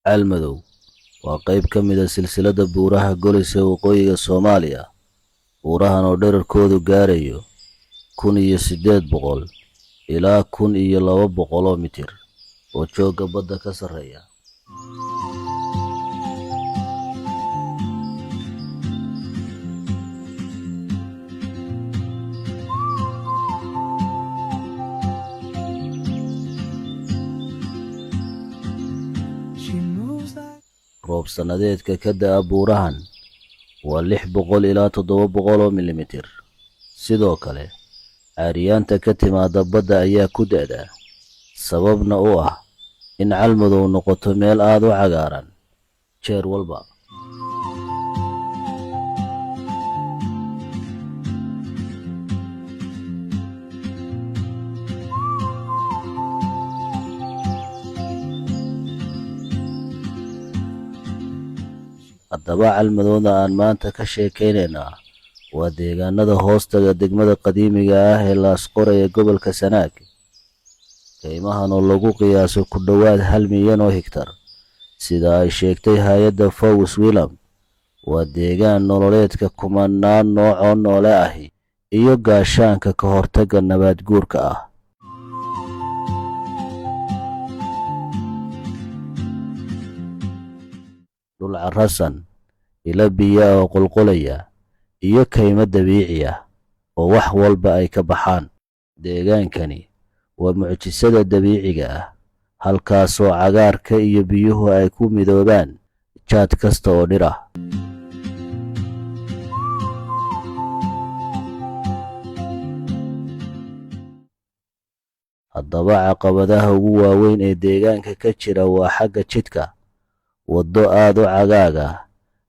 Calmadow waa qayb ka mid ah silsiladda buuraha Golis ee waqooyiga Soomaaliya. Buurahan oo dhererkoodu gaarayo 1800 ilaa 1200 oo mitir oo joogga badda ka sarreeya. She moves like Roob sannadeedka ka da'a buurahan waa 600 ilaa 700 oo milimitir. Sidoo kale, caariyaanta ka timaadda badda ayaa ku da'da, sababna u ah in Calmadow noqoto meel aad u cagaaran jeer walba. Haddaba, Calmadowda aan maanta ka sheekaynaynaa waa deegaanada hoostaga degmada qadiimiga ah ee Laasqoray ee gobolka Sanaag. Kaymahan oo lagu qiyaaso ku dhowaad 1 milyan oo hektar, sida ay sheegtay hay'adda Fows Willam, waa deegaan nololeedka kumanaan nooc oo noole ahi iyo gaashaanka ka hortagga nabaad guurka ah. Dhul carrasan, ilo biyo ah oo qulqulaya, iyo kaymo dabiici ah oo wax walba ay ka baxaan. Deegaankani waa mucjisada dabiiciga ah, halkaasoo cagaarka iyo biyuhu ay ku midoobaan jaad kasta oo dhir ah. Haddaba, caqabadaha ugu waaweyn ee deegaanka ka jira waa xagga jidka, waddo aad u cagaag ah,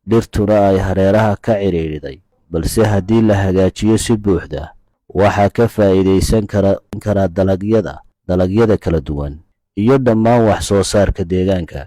dhirtuna ay hareeraha ka cidhiidhiday, balse haddii la hagaajiyo si buuxda, waxaa ka faa'iidaysan kara dalagyada kala duwan iyo dhammaan wax soo saarka deegaanka.